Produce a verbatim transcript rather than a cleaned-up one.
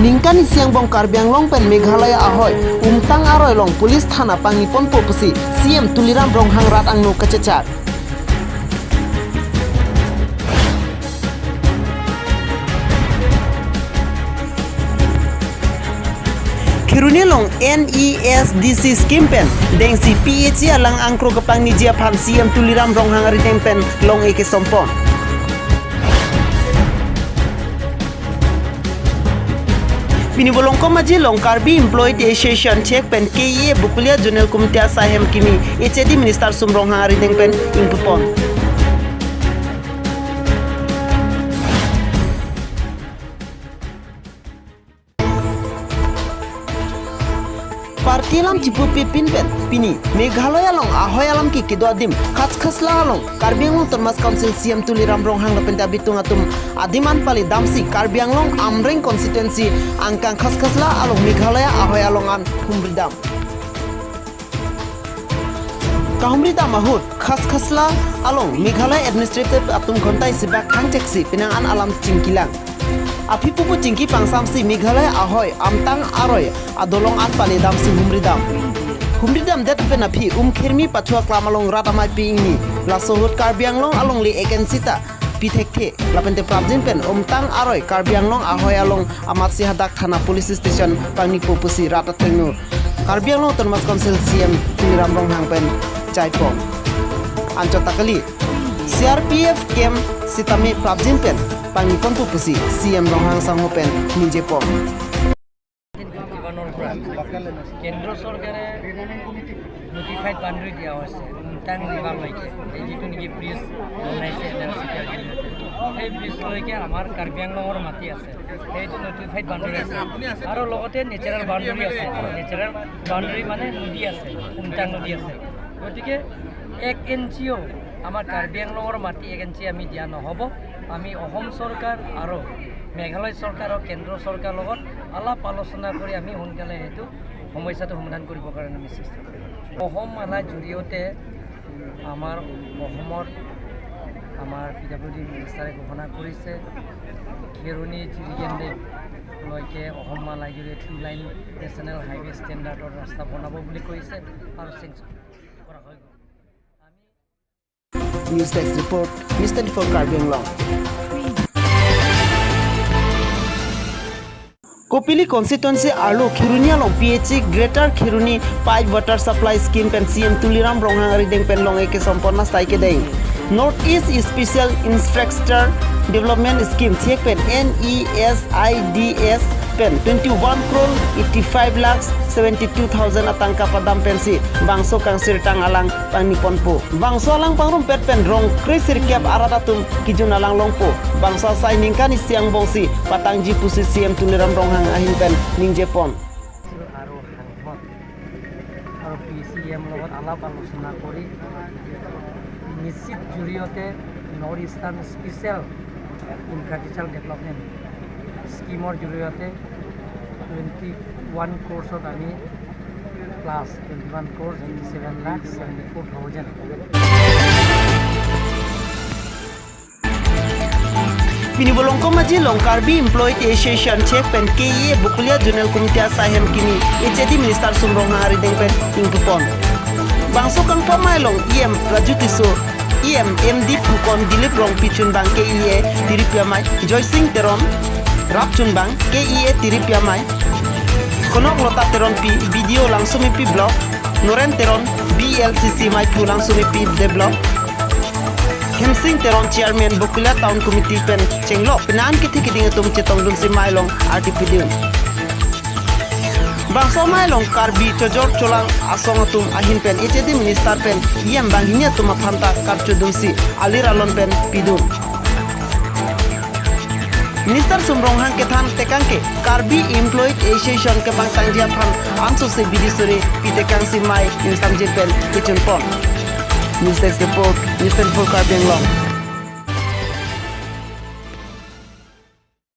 Ningkan isi angbong Karbi Anglong pen Meghalaya ahoi Umtang aroi along police thana pangni ponpo pusi C M Tuliram Ronghang rat angno kachechak. Kheroni along N E S D C scheme pen dengsi P H E alang angkro kepangniji aphan C M Tuliram Ronghang arideng pen long-e kesompon. Pini Volongkom Aji along Karbi Employee Association chek pen K E A Bokolia Zonal Committee asai hem kimi H A D Minister Sum Ronghang arideng pen ingpupon. Party alam chipupe pin pen pini Meghalaya along ahoi alam ke kedo adim Khas Khasla along Karbi Anglong Autonomous Council C M Tuliram Ronghang lapen ta bitung atum adim an pale damsi Karbi Anglong Amreng constituency angkang Khas Khasla along Meghalaya ahoi along an humri dam. Kahumri dam ahut Khas Khasla along Meghalaya administrative atum ghonta isi bak thangcheksi penang an alam chingkilang. Aphi pupu chingki pangsamsi Meghalaya ahoi Umtang aroi adolong an pale damsi humri dam. Humri damdet pen aphi Umkhermi Pathu aklam along rat amei pi ingni. Laso ahut Karbi Anglong alongle vacancy ta pi thekthe. Lapen te prapjin pen Umtang aroi Karbi Anglong ahoi along amatsi hadak thana police station pangnipo pusi rat athengno Karbi Anglong Autonomous Council C M Tuliram Ronghang pen chaipon. Anchot ta kali C R P F camp sitame prapjin pen pangni ponpo pusi C M Ronghang sangho pen ningjepon. Ivanor Brand. কেন্দ্ৰ চৰকাৰে notified boundary দিয়া হৈছে উমটাং ৰিভাৰলৈকে। এই যিটো নেকি ব্ৰিজ বনাইছে এন এল চি টিৰ জৰিয়তে, সেই ব্ৰিজলৈকে আমাৰ কাৰ্বি আংলঙৰ মাটি আছে, সেইটো নটিফাইড বাউণ্ডেৰী আছে। আৰু লগতে নেচাৰেল বাউণ্ডেৰী আছে। নেচাৰেল বাউণ্ডেৰী মানে নদী আছে, উমটাং নদী আছে। গতিকে এক ইঞ্চিও আমাৰ কাৰ্বি আংলঙৰ মাটি এক ইঞ্চি আমি দিয়া নহ'ব। আমি অসম চৰকাৰ আৰু মেঘালয় চৰকাৰ আৰু কেন্দ্ৰ চৰকাৰৰ লগত আলাপ আলোচনা কৰি আমি সোনকালে সেইটো সমস্যাটো সমাধান কৰিবৰ কাৰণে আমি চেষ্টা কৰিম। অসম মালাৰ জৰিয়তে আমাৰ অসমৰ আমাৰ পি ডাব্লিউ ডি মিনিষ্টাৰে ঘোষণা কৰিছে খেৰণি জিৰিগেণ্ডলৈকে অসম মালাৰ জৰিয়তে টু লাইন নেশ্যনেল হাইৱে ষ্টেণ্ডাৰ্ডৰ ৰাস্তা বনাব বুলি কৈছে আৰু চেংচন কৰা হৈ গ'ল। আমি News Desk Report, News twenty-four Karbi Anglong. Kopili constituency arlo Kheroni along P H E Greater Kheroni Pipe Water Supply Scheme pen C M Tuliram Ronghang arideng pen long-e kesompon asai kedeng. North East Special Infrastructure Development Scheme chek pen N E S I D S pen twenty-one crore eighty-five lakhs seventy-two thousand atangka padam pensi bangso kangsirtang alang pangni ponpo. Bangso alang pangrumpet pen rong kre sirkep arat atum kijun alang longpo. Bangso asai ningkan isi angbongsi patangji pusi C M Tuliram Ronghang ahin pen ningjepon. আৰু সাংসদ আৰু P C M লগত আলাপ আলোচনা কৰি নিশ্চিত জৰিয়তে north eastern special infrastructure development স্কিমৰ জৰিয়তে টুৱেণ্টি ওৱান ক্ৰ'ৰ্ছত আমি plus twenty one crores eighty seven lakh seventy four thousand. Pini Volongkom Aji along Karbi Employee Association chek pen K E A Bokolia Zonal Committee asai hem kimi H A D Minister Sum Ronghang arideng pen ingpupon. Bangso kangpamai along E M Raju Tisso, E M M D Phukan, Dilip Rongpi chunbang K E A tiripi amei, Joysing Teron rap chunbang K E A tiripi amei, Konok Lota Teronpi B D O Langsomepi Block, Noren Teron B L C C meiphu Langsomepi Develop, Hemsing Teron Chairman Bokolia Town Committee pen chenglo penang kethe keding atum chetongdunsi mei along ardi pidun. Bangso mei along Karbi chojor cholang asong atum ahin pen H A D Minister pen E M banghini atum aphan ta karchudunsi alir alon pen pidun. Minister Sum Ronghang kethan tekang ke Karbi Employee Association kepangtangji aphan ansose bidi suri pi tekangsi mei ingsamjin pen kechunpon. News Desk Report, News twenty-four Karbi Anglong.